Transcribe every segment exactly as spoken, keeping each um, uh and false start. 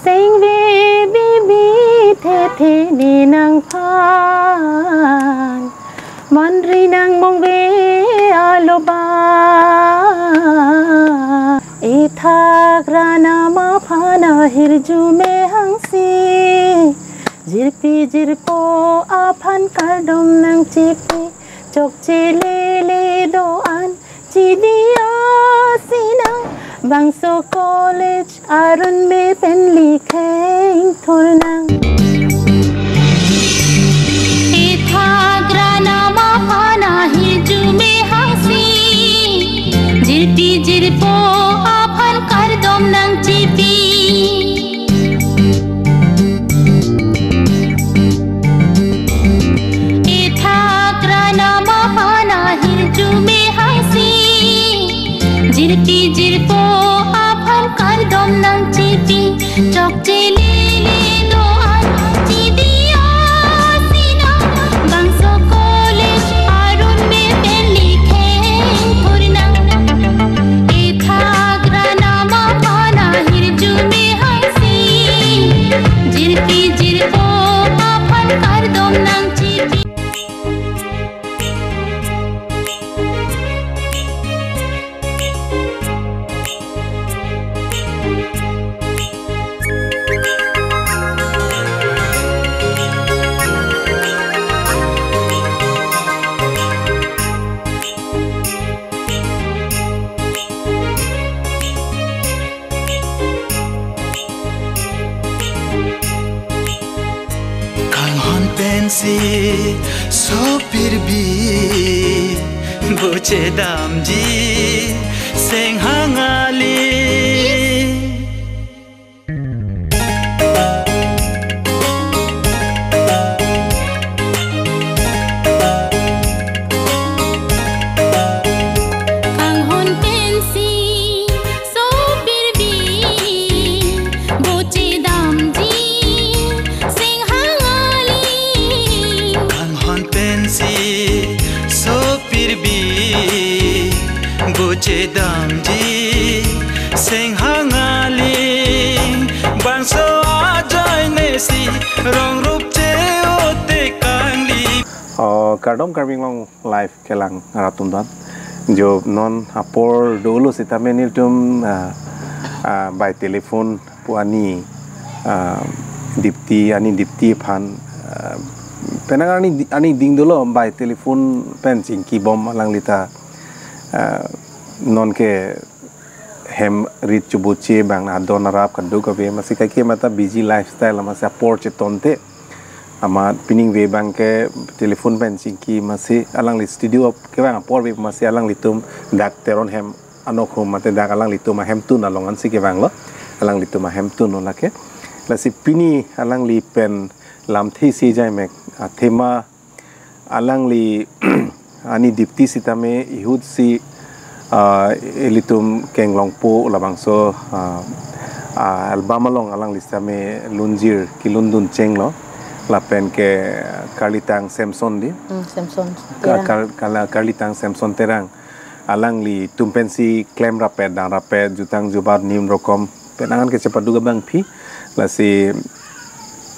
Sengve bibi thethe ne nangphan, manri nangmongve aloba. Ethak ranam aphan ahirjume hangsi, jirpi jirpo aphan kardom nangchipi. Chokche lele do-an chidi-o sinang, bangso college arun me pen likheng thurnang. Ethak ranam aphan ahirjume hangsi, jirpi jirpo aphan kardom nangchipi. Ethak ranam aphan ahirjume hangsi, jirpi jirpo aphan kardom nangchipi. Chokche lele do-an chidi-o sinang, bangso college arun me pen likheng thurnang. Ethak ranam aphan ahirjume hangsi, jirpi jirpo aphan kardom nangchipi. Kanghon pensi sopirbi, boche damji seng hangali. Kanghon pensi sopirbi, boche damji seng hangali. Kanghon pensi sopirbi, boche damji seng hangali. Bangso ajoine si rong rup che-ote kangli. Oh, kardom Karbi Anglong Live kelang arat atum aphan. Jo non apor dolo sitame nelitum, ah, ah, by telephone pu ani, ah, Dipti, ani Dipti aphan, ah, penang ani, ani ding dolo by telephone pen chingkibom alanglita, ah, nonke hem rit chubuche bang adon arap kadokave masi kaike mata busy lifestyle masi apor chetonte amat pining ve bangke telephone pen chingki masi alangli studio kevang apor ve masi alanglitum dak Teron hem anok hum mate dak alanglitum ahemtun along ansi kevanglo, alanglitum ahemtun lo lake. Lasi pini alangli pen lamthe isi jai mek athema alangli ani Dipti sitame ihut si, ah, ilitum Kenglongpo labangso, ah, ah, album along alangli sitame lunjir kilundun chenglo lapen ke Karlitang Samson di. Hmm, Samson Ka-, Terang. Kar-, Kala-, Karlitang Samson Terang. Alanglitum pensi klem rapet, dang rapet, jutang jubat, nim rokom, penang an ke chepaduk abangpi. Lasi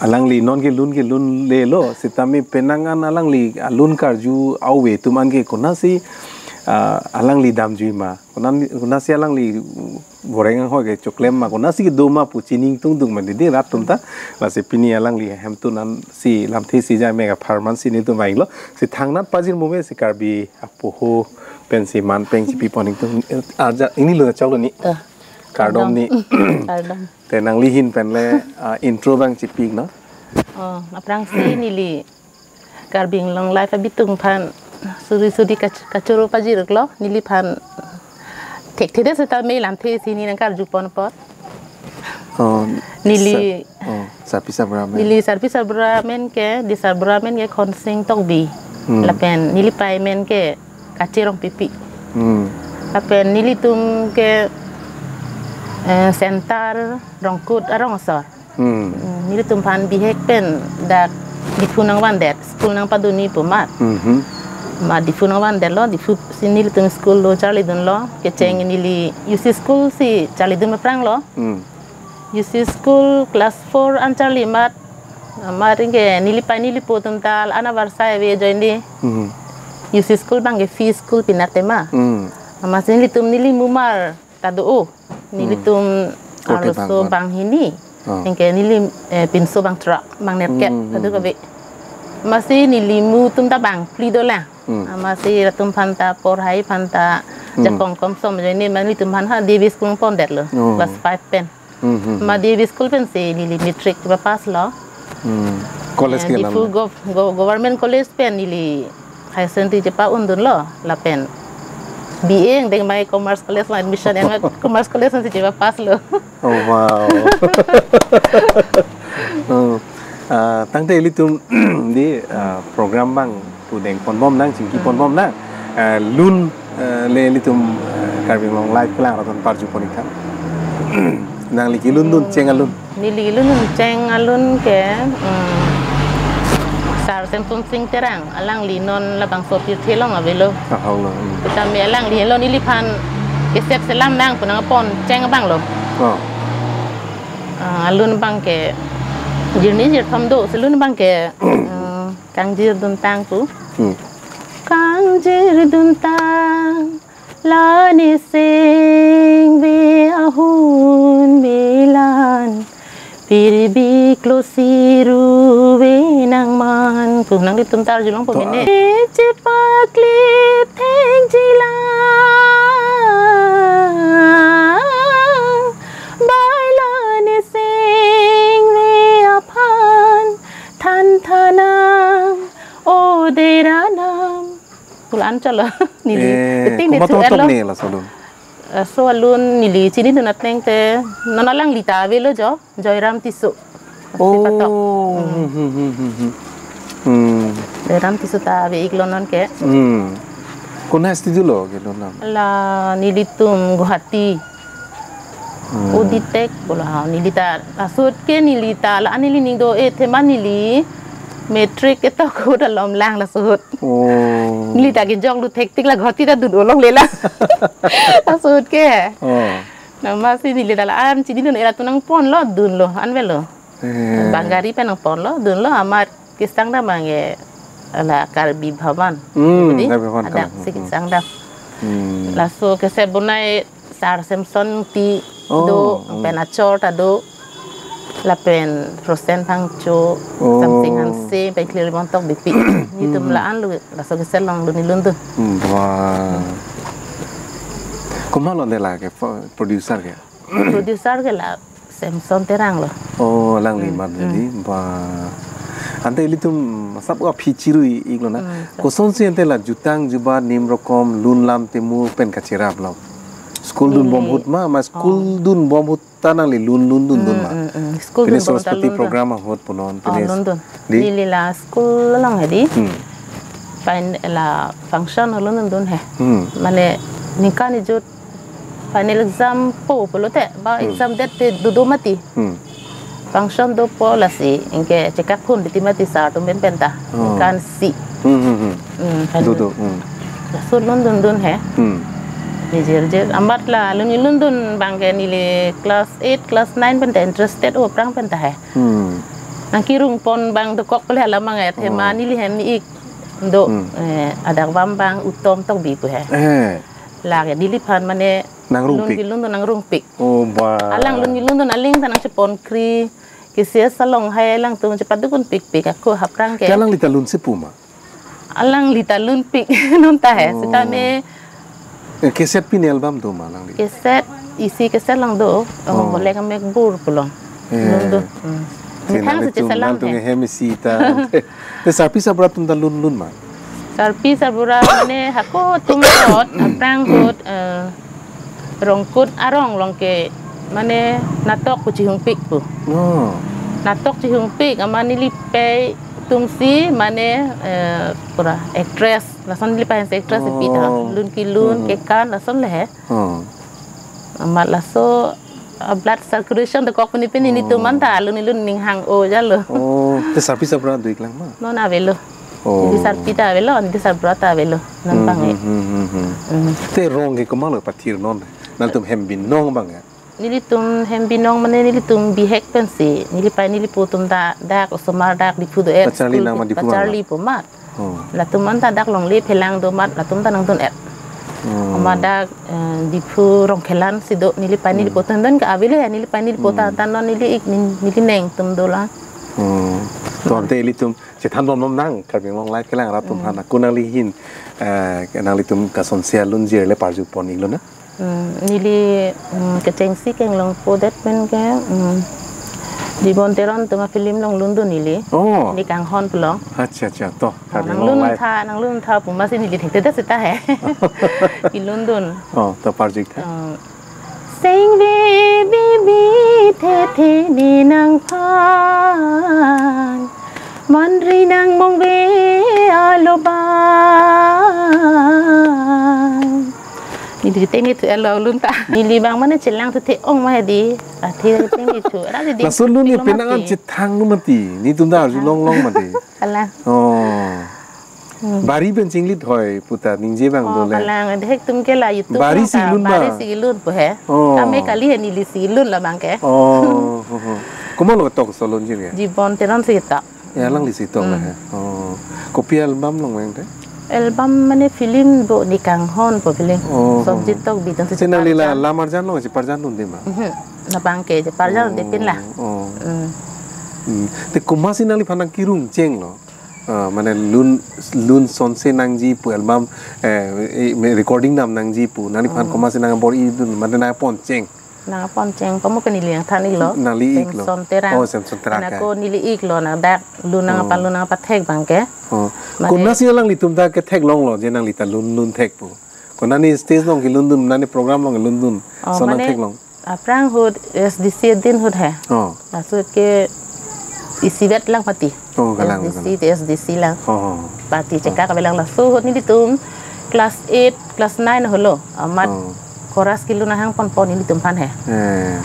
alangli nonke lun ke lun lelo, sitame penang an alangli alun karju ave atum an ke konatsi, ah, alangli damjui ma, konat, konatsi alangli goreng anghoi ke choklem ma, konatsi kedo ma pu chining tungdung ma didi rat atum ta. Lasi pini alangli hemtun ansi lamthe isi jai mek apharman si nelitum vanglo. Si thangnat pajir move si Karbi apoho pensi man peng chipi pon ingtung, eh, aja, ini lo choklo ni. Tuh. Kardom ni. Kardom. Te nangli ahin pen le, ah, intro bang chipi no. Oh, aphrangsi neli Karbi Anglong Live abitung aphan suri suri kach-, kachoro pajirlo, neliphan thekthe det sitame lamthe isi neli nangkarju pon apot. Oh, neli sa-, oh, sarpi sarbura amen. Neli sarpi sarbura amen ke, di sarbura amen ke Khonsing Tokbi. Hmm. Lapen neli pei amen ke Kache Rongpipi. Hmm. Lapen nelitum ke, eh, center Rongkut arong asor. Hmm. Hmm, nelitum aphan bihek pen dak Diphu nangvandet, school nangpadunji pu amat. Mhm. Amat Diphu nangvandetlo, Diphu si nelitum school lo charlidunlo, kecheng Hmm. neli U C school si charlidun aphranglo. Hmm. U C school class four an charli amat, amat anke neli pai neli po atum ta la-an avarsai ave ajoine. Hmm. U C school abangke free school pinat tema. Hmm. Amatsi nelitum neli mumar ta do-o. Nelitum Hmm. Korte arloso bang, bang. Banghini. Oh. Anke neli, eh, pinso bangthrok, bang nerkep, Hmm, hmm, kadokave. Amatsi neli mu atum ta bangphli dolang. Hmm. Amatsi latum aphan ta porhai aphan ta Hmm. jakong komsom ajoine ma nelitum aphan ha D B school pondetlo. Oh. Class five pen. Hmm, hmm, Ma hmm. D B school pensi neli matric chepapasslo. Hmm. College Eh, ke Diphu lam? Gov-, Gov-, Government College pen neli higher secondary chepa-undunlo lapen B A angdeng mai Commerce College lo admission, yang Commerce College si chepapasslo. Oh, wow. Oh. Ah, tangte ilitum di, ah, program abang pudeng ponbom nang, chingki Hmm. ponbom nang. Ah, lun, ah, le ilitum, ah, Karbi Anglong Live kelang raton parju pon ikha. Nangli kelun dun, Hmm. cheng alun. Neli kelun dun cheng alun ke, hmm, Sar Semson Sing Terang, alangli non labangso Pirthe along avelo. Ahau lo. Hmm. Tame alangli henlo neliphan cassette selam nang pu nangpon cheng abanglo. Oh. Ah, alun abangke jirni jirthom do, si alun abangke, hmm, kangjir duntang pu. Hmm. Kangjir duntang, la neseng ave ahun belan, pirbi klosi ruve nangman. Pu nanglitum ta arjulong po To mene. a- Chepaklip thengjilang, bai la neseng ave aphan, than thanam, o dera nam. Pu la-an cholo. Neli, Eh, beting de komat chu tok tok erlo. Ne laso alun? Laso alun neli chinidun ateng te, non alangli ta avelo jo, Joyram Tisso. Oh, Sipatok. Hmm. Hmm, hmm, hmm, hmm, hmm. Hmm. Joyram Tisso ta ave iklo non ke. Hmm. Konat studio lo kelun nang? La nelitum Guwahati. Hmm. Audiotech pu la, neli ta, laso ahut ke neli ta la-an neli ning do-e, athema neli matric ketok ahut alom lang laso ahut. Oh. Neli ta kejoklut thektik la Guwahati ta dun-o longle la. Laso ahut ke. Oh. Amatsi neli ta la-an chinidun-e, latum nangponlo, dunlo, an avelo. Eh. Bang gari pen nangponlo, dunlo, amat kesangdam abangke la Karbi Bhavan. Hmm, Jadi, Karbi Bhavan adak kalang. Si Hmm. kesangdam. Hmm. Laso cassette bonai Sar Semson Ingti Oh, do, hmm. Pen achor ta do, lapen Rosen Phangcho, Oh. Samsing Hanse, pen Clearly Bontok Beypi. Nelitum Hmm. la-an lo, laso cassette along lo neli lun dun. Hmm, wah. Komat lo ante la ke pro-, producer ke? Producer ke la Semson Terang lo. Oh, alangli Hmm, amat hmm. Jadi, ba. Ante ilitum sap aphi chiru-i iklo na. Hmm, sap. Kosonsi ante la jutang jubat, nim rokom, lun lam temu pen kacheraplo? School dunbom Neli. Ahut ma, ma school Oh. dunbom ahut ta nangli lun lun dundun Hmm, ma? Hmm, hmm. School Pine dunbom ta Saraswati lun dun. Program ahut punon, Oh, pine lun dun. Di? Neli la school along he di. Hmm. Pen la function lun dun he. Hmm. Mane ningkan ijut final exam po pulote, ba Hmm. exam det te dodo mati. Hmm. Function dopo lasi, anke chekak phun biti mati sar atum pen penta. Oh. Ningkan isi. Hmm, hmm, hmm. Hmm, kan Dodo, hmm. Laso lun dundun he. Hmm. Neli jirjir. Amat la, lun neli lun dun abangke neli class eight, class nine penta interested o aphrang penta he. Hmm. Nangkerung pon abang dokok pule hala abang athema Oh. neli hem ik do, Hmm. eh, adak vam abang Utom Tokbi pu he. Eh. Lake neliphan mane Nangrungpik. Lun kelun dun nangrungpik. Oh, ba. Alang lun kelun dun aling ta nangcheponkri. Kisi salong hai alangtum chepadukun pikpik ako aphrang ke. Ke alangli ta lunsi pu ma? Alangli ta lunpik non ta he. Oh. Sitame Eh, cassette pine album do ma alangli? Cassette, isi cassette lang do. Oh, Oh. Boleh kami bur pulang. Eh. Lun do. Hmm. Sina Methang nelitum seche salam nangtum he. Hem isi ta. Te sarpi sarbura atum ta lun lun ma? Sarpi sarbura mane hako atum ahut, aphrang ahut, eh, Rongkut arong along ke mane natok pu chihungpik pu. Oh. Natok chihungpik amat neli pei atumsi mane, eh, pura actress. Lason neli pahensi actress pi ta. Oh. Lun kelun Hmm. kekan lason le he. Oh. Amat laso, ah, blood circulation dokok pini pini Oh. nelitum anta lun kelun ning hang-o jalo. Oh, te sarpi sarbura do-ik lang ma? Non avelo. Oh. Neli sarpi ta avelo, neli sarbura ta avelo. Non Hmm, abang e. Hmm, hmm, hmm, hmm. Hmm. Te rong ke komatlo pathir non? Nangtum hem binong abang ya? Nelitum hem binong mane nelitum bihek pensi. Nelipei nelipo atum ta dak osomar dak Diphu do-et. Pacharli school nang ma Diphu ma? Pacharlipo mat. Oh. Latum anta dak longle phelang do mat, latum ta nangdun-et. Hmm. Oma dak, eh, Diphu Rongkhelan si do, nelipei nelipo atum don ke avelo he, nelipei nelipo ta, hmm, ta non neli ik, neli, neli neng atum dolang. Hmm. To ante ilitum chethan bomlom nang, Karbi Anglong Live kelang rat atum, hmm, aphan. Ako nanglihin, eh, nanglitum kasonsi alunjir le parjupon iklo na? Hmm, neli, hmm, kechengsi kenglongpo det pen ke, hmm, Jibon Teron atum afilm along lundun neli. Oh. Nekanghon pulo. Acha, acha, to. Oh, Karbi Anglong Live. Nanglun tha, nanglun tha pu masi neli thekthedet seta he. Kelundun. Oh, to parju ik tha. Hmm. Sengve bibi thethe ne nangphan, manri nang mongve alo bang. Neli tengthe thu alo lun ta. Neli bang mane chelang thu the-ong ma he di. Athe tengthe thu. Ra di di. Laso lun ni penang an chethang nu mati. Netum ta arjulong long mati. Kalang. Oh. Hmm. Bari pen chinglit hoi puta ningje bang, oh, dole. Kalang, dehek atum ke la YouTube bari along si ta, lun bari ma? Si lun po he. Oh. Tame kali he neli si lun labang ke. Oh, ho, ho. Komat lo tok laso lunjir ke? Jibon Teron si tok. Ya, alangli si tok la he. Hmm. Oh. Kopi album long meng te? Album mane film bo, Nekanghon po film. Oh, ho, ho. Sonjit Tokbi atum si. Te nangli la cheparjan. Lam arjan long, cheparjan dunde ma? Mhm. Labang ke cheparjan dunde pin la. Oh. Hmm. Hmm. Te komatsi nangliphan nangkerung chenglo? Ah, mane lun, lun sonse nangji pu album, eh, eh, me-, recording dam nangji pu. Nangliphan, hmm, komatsi nangbor-idun, mane nangpon cheng? Nangpon cheng, pamo ke neli nangthan iklo. Nangli iklo. Semson Terang. Oh, Semson Terang. Nang ke, ako neli iklo, nang dak lun nang, oh, apa lun nang apa thek bang ke. Oh. Mane konatsi alanglitum ta ketheklonglo, je nangli ta lun lun thek pu? Konat ne stage along kelundun, konat ne program along kelundun. Oh, laso mane nangtheklong? Aphrang ahut S D C adin ahut he. Oh. Laso ke isivet lang party. Oh, kalang, S D C, kalang. Te S D C lang. Oh, oh, oh. Party, oh, chekak avelang laso ahut nelitum class eight, class nine ahut lo. Amat, oh, chorus kelun nang hangponpon nelitum aphan he. Eh.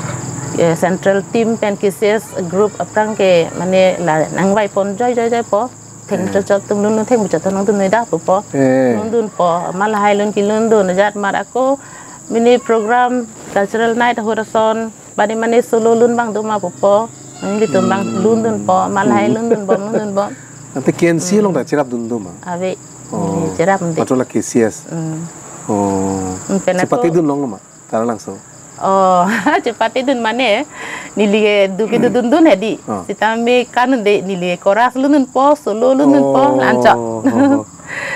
Eh, central team pen K C S group aphrang ke mane la nangvaipon joi joi joi po. Theng, eh, chot chot atum lun lun theng chot atum nangdun noi dak po po. Eh. Lundun po. Amat lahai lun kelundun ajat mar ako mini program cultural night ahut ason. Bani mane solo lun bang do ma po po. Nelitum bang, hmm, lundun po. Amat lahai, hmm, lundun bom, lundun bom. Ante K N C, hmm, along ta cherapdun do ma? Ave. Oh. Neli cherapdunde. Matro la K C S. Hmm. Oh. Hmm, pen ako chepatedun longlo ma? Taralangso. Oh, chepatedun mane, neli ke du kedundun he di. Oh. Sitame kanunde, neli ke chorus lundun po, solo lundun po, oh, la-anchot. Oh, oh,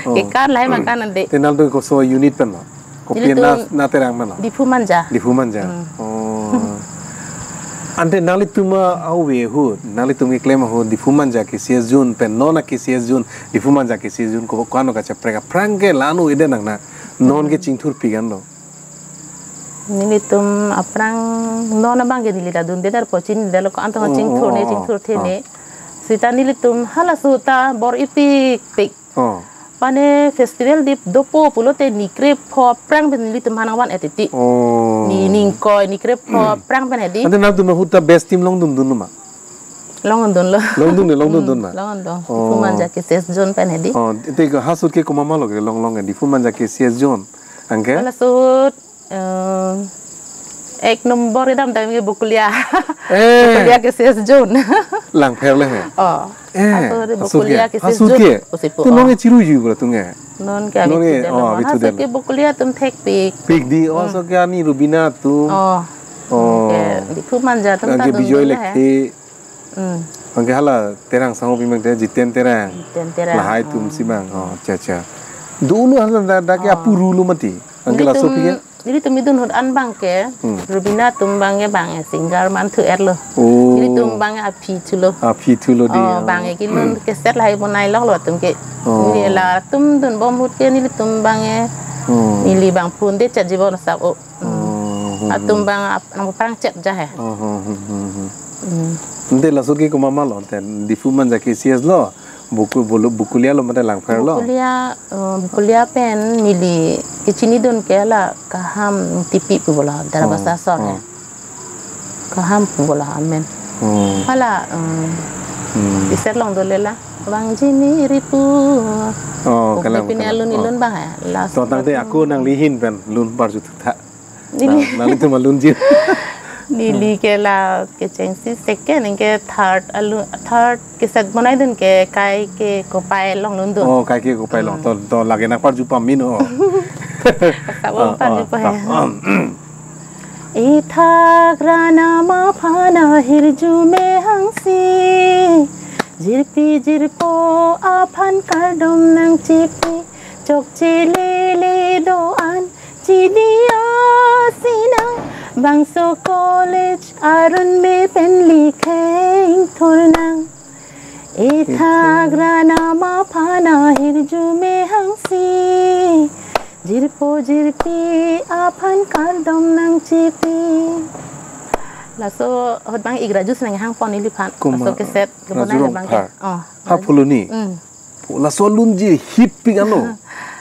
oh. Kekan lahai ma kanunde. Te nangtum koso unit pen ma? Kopi, nelitum na, na Terang pen ma? Diphu Manja. Diphu Manja. Hmm. Oh. Ante nanglitum a-ove ahut, nanglitum keklem ahut, Diphu Manja K C S zone pen, non a K C S zone, Diphu Manja K C S zone, ko, ko-an lo kacheprek aphrang ke la-an ave det nang na, non ke, hmm, chingthurpik an lo? Nelitum aphrang non abang ke neli ta dunde dar po, chinidetlo ko-an tong, oh, chingthur ne, oh, oh, chingthurthe, oh, ne. Seta nelitum halaso ta bor-ipikpik. Oh. Mane festival di dopo pulote ni krepho aphrang pen nelitum aphan nangvan-et titi. Oh. Ni, ni ingkoi, ni krepho aphrang pen he di. Ante nangtum ahut ta best team longdundun ma? Longdunlo. Longdun ne, longdundun ma? Hmm, longdun. Oh. Diphu Manja K C S zone pen he di. Oh, te ko ha ahut ke komat ma lo kelonglong ke, Diphu Manja K C S zone? Anke? Halaso ahut, eh, ek nombor kedam dam ke Bokolia. Eh. Bokolia K C S zone. Langpher le he? Oh. Eh, halaso ahut Bokolia ke? K C S zone. Halaso ahut ke? Pusi pu, oh. Te non ke chiruijui pura tung ke? Non ke, non ke, avi thu det lo, oh, ma? Avi thu det lo. Halaso ahut ke Bokolia atum thekpik. Pik di, oh, hmm, halaso ahut ke ani Rubina atum. Oh. Oh. Anke Diphu Manja atum ta dun dun he. Anke Bijoy Lekthe. Hmm. Anke hala Terang sangho pi mang te, Jiten Terang. Jiten Terang. Lahai atum, hmm, si bang. Oh, acha, acha. Dulu hala da, da ke, oh, apuru lo mati. Anke laso pi ke? Nelitum, nelitum idun ahut an bang ke, hmm, Rubina atum bang ke bang ke singer manthu-et lo. Oh. Nelitum bang ke aphi thulo. Aphi thulo di, oh, oh, bang ke kelun, hmm, cassette lahai bonai lok lo atum ke. Oh. Neli latum dunbom ahut ke nelitum bang ke. Oh. Neli bang phone de chat jibon asap o. Hmm. Oh, hmm, hmm. Atum bang ap-, nangpaphrang chet ja he. Oh, hmm, hmm, hmm, hmm. Hmm. Ante laso ahut ke komat ma lo, ante Diphu Manja K C S lo, Boku-, Bolo-, Bokolia lo mate Langpher lo? Bokolia, eh, Bokolia pen neli kechinidun ke la Kaham Tipi pu bolo, Darabasa, oh, asor he. Oh. Kaham pu bolo amen. Oh. Hala, eh, hmm, cassette along dole la, Bang Jimmy Ripu. Oh, kalang, kalang. Pine alun, oh, ilun bang he. Last. To tangte, hmm, ako nanglihin pen lun parju thu tha. Neli. Na, nanglitum alunjir. Neli ke la kechengsi second, anke third alun, third keset bonaidun ke Kaike Kopai along lundun. Oh, Kaike Kopai along. Hmm. To, to lake nangparju pame non. Asap, oh, parju, oh, pa he. Oh. Ithak Ranam aphan ahirjume hangsi, jirpi jirpo aphan kardom nangchepi, chokche lele do-an chidi-o sinang, bangso college arun me pen likheng thurnang. Ithak Ranam aphan ahirjume hangsi, jirpo jirpi aphan kardom nangchepi. Laso ahut bang ik raju si nanghangpon neliphan. Kuma, laso keset raju kebonai abang Rongphar. Ke. Oh. Ha Phuloni. Hmm. Laso alunjir hit pik ano.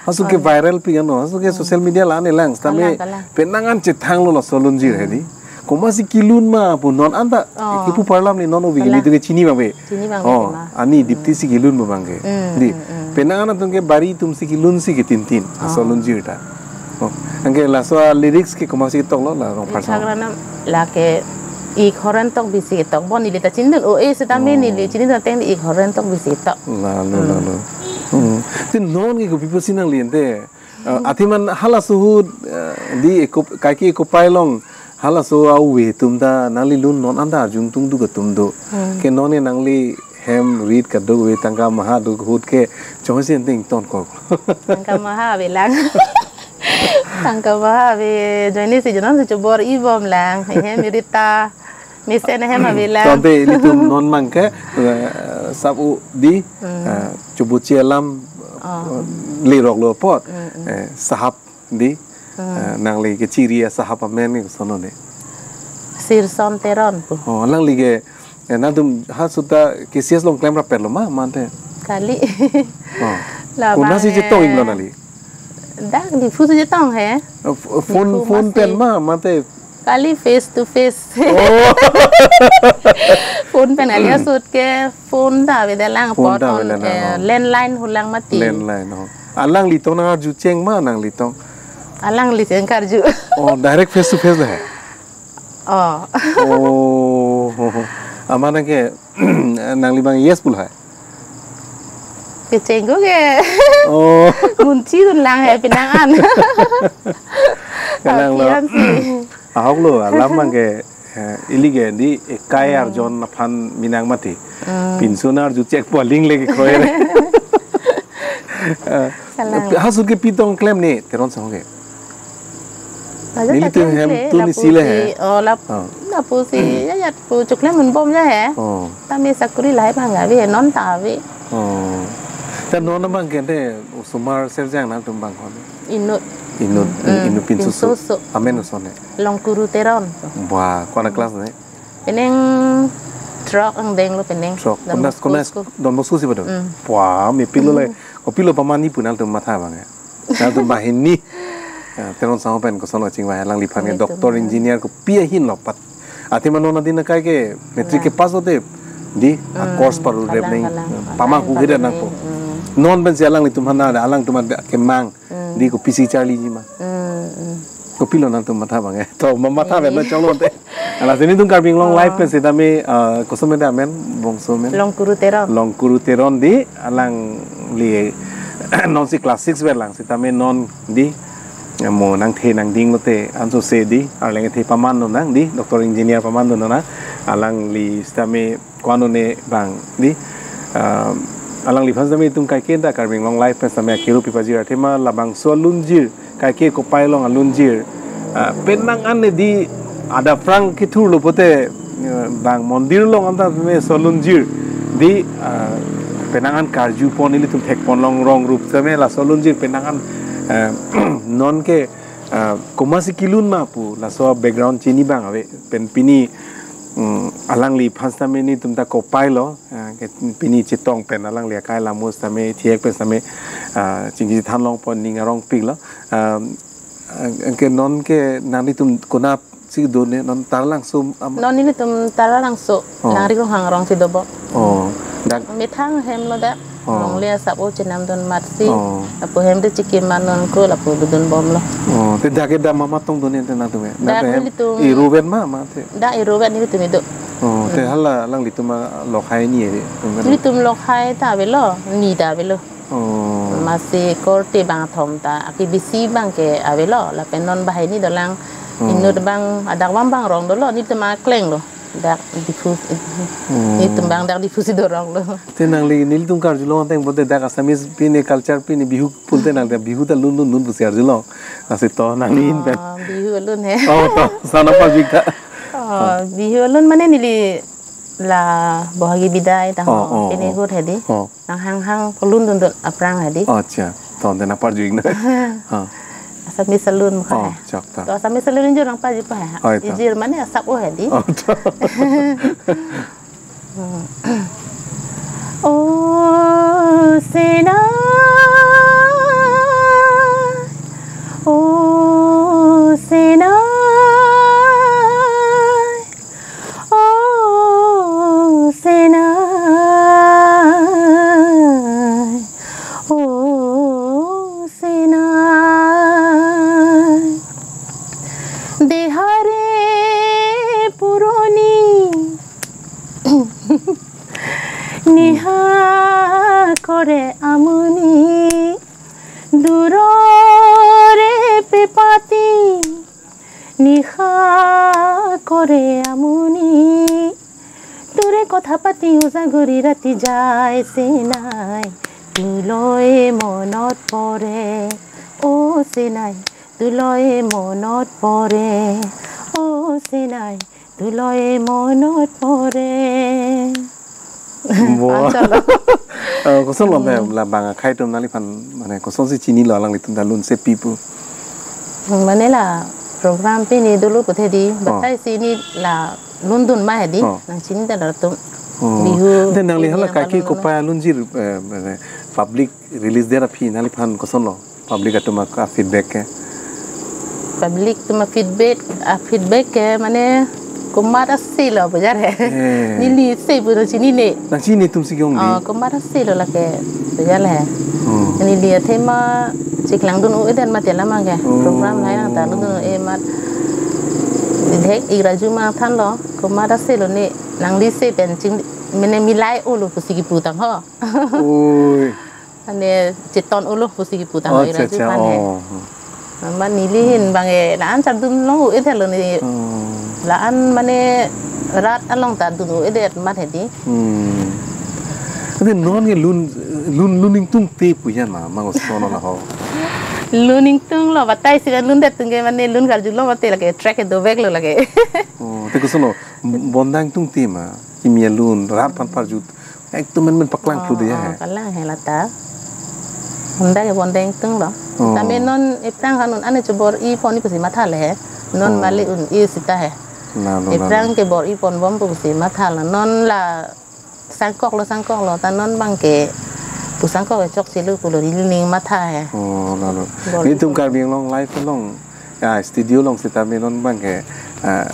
Haso ke, oh, viral pik ano. Haso ke, hmm, social media la-an elang. Sitame, kalang, kalang, penang an chethanglo laso alunjir, hmm, hedi. Komatsi kelun ma pu non anta, oh, kipu parlam ni non ovi, kalang, nelitum ke chini abang ave. Chini abang ave, oh, ma. Ani Dipti, hmm, si kelun abang ke. Hmm, di. Hmm, hmm. Penang an atum ke bari atum si kelun si ke tin tin. Laso, oh, alunjir ta. Oh. Anke laso a-lyrics ke komatsi toklo la Rongphar Song? Ithak Ranam lake ik horen tok bisi tok. Bon neli ta chinidun, oh, eh, sitame, oh, neli chinidun ateng ik horen tok bisi tok. Lalo, hmm, lalo. Hmm. Te non ke kopi pusi nangli ante, uh, athema halaso ahut, uh, di eko, Kaike Kopai along halaso ave atum ta nangli lun non anta arjung tungduk atum do. Hmm. Ke non ke nangli hem rit kadokave tangka maha do ahut ke chongsi ante ingtonkok. Tangka maha avelang. Tangka maha ave, ajoine si jonon si chobor-i bomlang. Hem rit ta mesen hem avelang. Tangte ilitum non abang ke, eh, sap-u di, hmm, eh, choboche alam, oh, eh, leroklo apot, hmm, hmm, eh, sahap di, hmm, eh, nangli kechiri asahap amen ke koson lo ne? Sirson Teron pu. Oh, alangli ke, eh, nangtum ha seta K C S along klemrap petlo ma, mante? Kali. Oh. Labang, konatsi, eh, chetong-iklo nangli? Dak Diphu si chetong he. Eh, f-, phone, Diphu phone pen masi, ma, mante? Kali face to face. Oh. Phone pen kali, asut ke phone ta avedelang. Phone apot ta on, avedelang, eh, oh, landline hulang mati. Landline, oh. Alangli tong nang arju cheng ma, nangli tong? Alangli cheng karju. Oh, direct face to face le he? Oh. Oh. Amat nang ke, nangli abang yes pu lahai? Kechengko ke. Oh. Munchidunlang he penang an. Kalang lo. Apian si. Ahok lo, alam abang ke, eh, ili ke di ekai, hmm, arjon aphan minang mati. Hmm. Pinso nang arju chek pu aling le ke kroire. Eh, kalang. Haso ke pi tong klem ne, Teron Song ke? Laso nelitum ta hem klem tu le, ni lapu si le si, he. Oh, lap-, oh, lapu si, ya, ya, pu choklem un bom ya he. Oh. Tame sakuri lahai abang ave, non ta ave. Oh. Ta non abang ke ante osomar Serjang nangtum abang hon? Inut. Inut, hmm, inut pinso so. Pinso so. Amen koson ne? Longkuru Teron. Wah, ko-an a-class ne? Penang throk angdeng lo penang. Throk. Don Bosco, kona, kona school. Don Bosco si padun? Hmm. Wah, mepik lo le. Hmm. Kopilo paman ni pu nangtum matha abang ya? Nangtum banghini. Ya, Teron Song pen koson lo chingvai, alangliphan ke, nelitum, doctor, ya, engineer kopi ahin lo pat. Athema non adin akai ke matric, kalang, ke pass lote di, hmm, a-course parurep, kalang, neng, kalang, pamang, kalang, huheda, kalang, nangpo. Hmm. Non pensi alanglitum aphan, alangtum aphan kemang, hmm, di kopisi charliji ma? Hmm, hmm. Kopilo nangtum matha abang, eh? To, ma-, matha, eh, pen ma chonglo ante. Lasi nelitum Karbi Anglong, oh, Live pen sitame, eh, koson meda amen, bangso amen? Longkuru Teron. Longkuru Teron di, alangli nonsi class six avelang sitame non di, mo nangthe nangding lote ansose di, arleng kethe paman lonang di, doctor engineer paman lonang, alangli sitame ko-an one abang di, ah, alangliphan sitame itum kaike ta Karbi Anglong Live pen sitame akiru pipajir athema labangso alunjir, Kaike Kopai along alunjir, ah, penang an ne di adaphrang kethurlo pote, eh, bang mondir along anta me so alunjir di, ah, penang an karjupon, ilitum thekpon longrong rup sitame laso alunjir penang an, eh, non ke, ah, komatsi kelun ma pu laso background chini abang ave, pen pini, mm, alangliphan sitame nelitum ta kopai lo, ah, ke pini chetong pen alangli akai lamo sitame, thiek pen sitame, ah, chingki chethan longpon, ning arongpiklo. Ah, ah, ke non ke nanglitum konatsi do ne, non Taralangso am- Non nelitum Taralangso, oh, Langri Ronghang arongsi dobom. Oh, dak methang hem lo dak. Oh. Longle asap o chenamdun amatsi. Oh. Lapu hem te chikima non ko lapu dodun bomlo. Oh, te dak ke dak mama tong do ne te nangtum ke? Dak Dak ke nelitum i Ruben ma, ma te. Dak i Ruben nelitum kedo. Oh, te Hmm. hala alanglitum alokhai ni ave. Nelitum lokhai ta avelo, ni ta avelo. Oh. Masi korte bangthom ta, aki bisi abang ke avelo, lapen non banghini dolang, Oh. inut abang, adak abang bang rong dolo, nelitum akleng lo. Dak Diphu, Oh. nelitum abang dak Diphu si dorong lo. Te nangli nelitum karjulong ateng pote dak Assamese pine culture pine Bihu pulote nang dak Bihu ta lun lun lun pusi arjulong. Lasi to nangli in pen. Oh, Bihu alun he. Oh, to, sana pa jik ta. Oh, Bihu alun mane neli la Bohagi Bidai ta Oh, ho, oh, pine oh. hur hedi. Oh. Nang hang hang palun dun dun aphrang hedi. Oh, acha. To, den apar juing na. Ha. Assamese alun mukha Oh, hai. chak ta. To Assamese alun injir nang paji pa hai. Hai ta. Injir mane asap o hedi. Oh, to. O Sena, o Sena, o Sena, o Sena. Dehare puroni niha kore amuni, durore pepati niha kore amuni, ture kothapati ujaguri rati jai Senai, tuloi monot pore, o Senai, tuloi monot pore, o Senai, tuloi monot pore. Bo. Anchalo. Eh, koson lo te Hmm. la bang akhai atum nangliphan mane kosonsi chinilo alanglitum ta lun sepi pu? Mane la program pine dolo puthe di, Oh. batai si neli la lun dun ma hedi, Oh. nang chini ta latum. Oh. Bihu Te nangli pine hala nang kaki palun dun ma. kopai alunjir, eh, mane public release det aphi nangliphan koson lo? Public atum a feedback ke? Public atum a feedback, a feedback ke mane komat asi lo bajar he. Eh. Neli se pu nang chinine. Nang chini atum si ke-ong di? Oh, komat asi lo lake bajar he. Hmm. Neli athema chiklang dun u-edet mati alam ke. Oh. Program lahai nang ta lun dun u-e mat. Dithek ik raju ma than lo, komat asi lo ne nangli se pen ching mane milai olo pusi kipu tang ho. Oi. Mane cheton olo pusi kipu tang Oh, ira acha, acha, jupan he. Oh. Mane neli hin bang e la-an char dun long u-edet lo ne. Oh. La-an mane rat along ta dun u-edet mat hedi. Hmm. Ante non ke lun, lun, lun ingtung te pu yan ma, ma koson lo ho. Lun ingtung lo, batai si lun det tung ke mane lun karjulong mate lake track ke dovek lo lake. Oh, te koson lo, bonta ingtung te ma, kimi alun, rat aphan parjut, ekdom men men paklang Oh, phu de ya oh, hai. Kalang he lata. Bonta ke bonta ingtung lo. Oh. Tame non ephrang hanun ane chobor-i pon-i pusi matha le he. Non Oh. mali un-i sita he. Lalo, lalo. Ephrang ke bor-i pon bom pusi matha lo. Non la sangkok lo, sangkok lo. Ta non bang ke pu sangkok ke chokche lo pulo neli ning matha he. Oh, lalo. Bor-i Nelitum pon. Karbi Anglong Live along, ah, studio along sitame non bang ke, ah,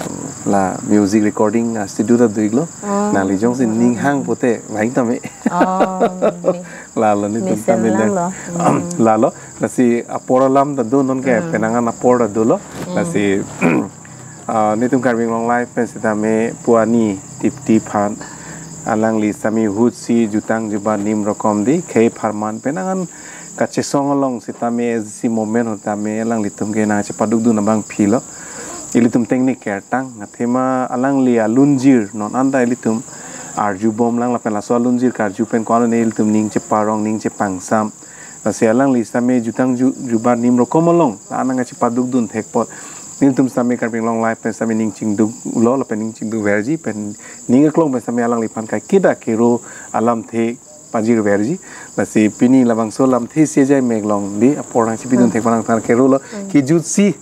la music recording, ah, studio ta do-ik lo. Oh. Nangli jongsi ning hang pote, vang tame. Oh, ni. Lalo nelitum Mesen tame lang le. lo. Hmm. Lalo, lasi apor alam ta do non ke, Hmm. penang an apor ta dolo. Hmm. Lasi, ah, nelitum Karbi Anglong Live pen sitame pu ani Dipti aphan alangli sitame ahut si jutang jubat nim rokom di khei pharman penang an kachesong along sitame isi moment ahut tame alanglitum ke nangchepaduk dun abang aphi lo. Ilitum technique kertang, athema alangli alunjir non anta ilitum arju bom lang lapen laso alunjir karju pen ko-an lo ne ilitum ning cheparong ning chepangsam. Lasi alangli sitame jutang ju-, jubat nim rokom along la nangchepaduk dun thek apot nelitum sitame Karbi Anglong Live pen sitame ning chingduk lo lapen ning chingduk verji pen ning aklong pen sitame alangliphan kaiketa kero alamthe pajir verji. Lasi pini labangso lamthe isi ajai mek long di apor nangchepi dun Hmm. thek panang than kero lo Hmm. kijut si,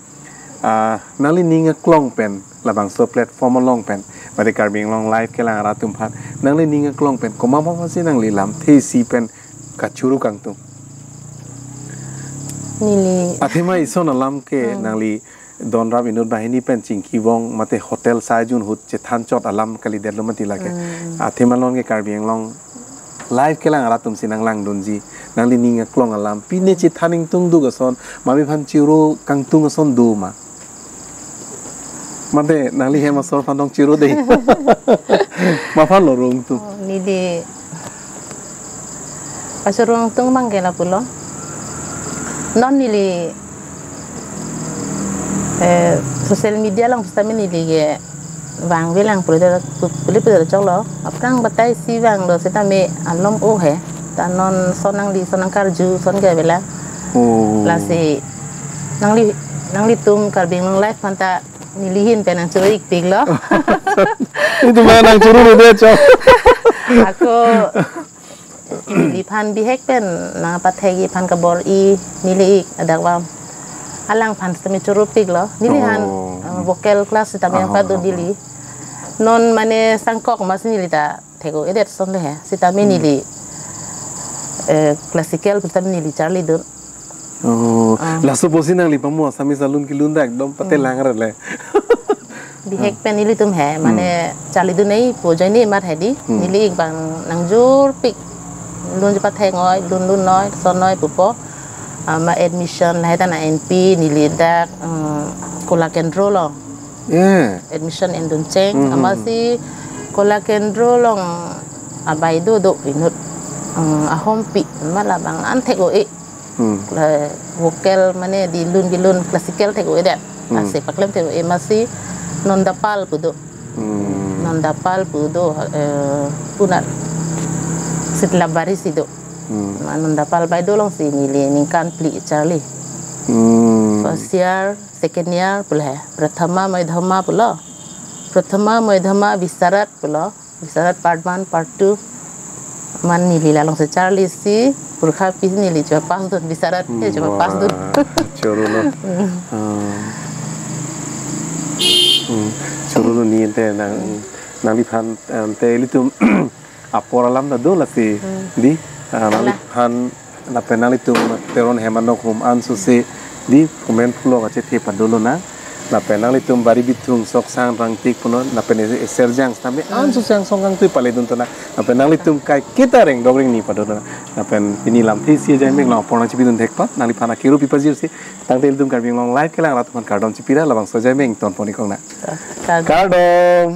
ah, nangli ning aklong pen labangso platform along pen mate Karbi Anglong Live kelang arat atum aphan nangli ning aklong pen komat komat si nangli lamthe isi pen kachuru kangtung. Neli Athema ison alam ke Hmm. nangli don rap inut banghini pen chingki vong mate hotel sai jun ahut chethan chot alam kalidet lo mati lake. Hmm. Athema non ke Karbi Anglong Live kelang arat atum si nanglangdunji, nangli ning aklong alam, pine chethan ingtungduk ason, mami aphan choro kangtung ason do ma? Mate nangli hem asor aphan tong choro dei. Ma aphan lo rong tu. Oh, neli pachoro ingtung abang ke lapulo. Non neli, eh, social media along sitame neli ke vangvelang pule pule pule choklo. Aphrang batai si vanglo sitame alom o he. Ta non son nangli son nangkarju son ke avelang. Oh. Lasi nangli, nanglitum Karbi Anglong Live aphan ta neli ahin pen nangchoro ikpiklo. Itum nangchoro ru de chok. Ako neliphan bihek pen nangpathekji aphan kabor-i neli ik adakvam. Alangphan sitame choropiklo. Neli han, oh, eh, vocal class sitame, ah, pado, ah, neli. Non mane sangkok amatsi neli ta thek-o-edet ason le he. Sitame, hmm, neli, eh, classical sitame neli charlidun. Oh, ah, laso pusi nangli pamo Assamese alun kelun ta ekdom patelang, hmm, rele. Bihek pen ilitum he, mane, hmm, charlidun-ei pu ajoine amat hedi, hmm, neli ik abang nangjorpik. Lun chepathek noi, lun lun noi, son noi pupo. Ah, ma admission lahai ta na N P neli dak, hmm, Kola Kendro along. Eh. Admission endun cheng. Hmm, hmm, amatsi Kola Kendro along abai do do inut, hmm, ahompi ma labang an thek-o-e. Hmm. La vocal mane di lun kelun classical thek-o-edet. Hmm. Ase paklem thek-o-e amatsi Nondapal pu do. Hmm. Nondapal pu do, eh, punat Sitlabari si do. Hmm. Ma Nondapal bai do alongsi neli ningkan phli charli. Hmm. First year, second year pulo he. Prathama, Madhyama pulo. Prathama, Madhyama, Visharad pulo. Visharad part one, part two. Mane neli la alongsi charlisi, purkha pi neli chepapass dun, Visharad, hmm, ke chepapass dun. Wah, choro lo. Hmm. Ah. Hmm, choro lo neli ante nang, nangliphan ante ilitum apor alam ta do lasi, hmm, di, ah, ala, nangliphan lapen nanglitum Teron hem anok hum ansosi di comment pulo kachethe pado lonang. Lapen nanglitum Bari Bithung Soksang Rangtik punon lapen Eserjang sitame, hmm, ansosi angsong kangtui paledun tonang. Lapen nanglitum kaiketa rengdok rengni pado lonang. Lapen pini lamthe isi ajoine abang apor nangchipidun thekpo, nangliphan akiru pipajirsi, tangte ilitum Karbi Anglong Live kelang arat aphan kardom chipira, labangso ajoine abang ton pon-ik lonang. Kardom. Kardom.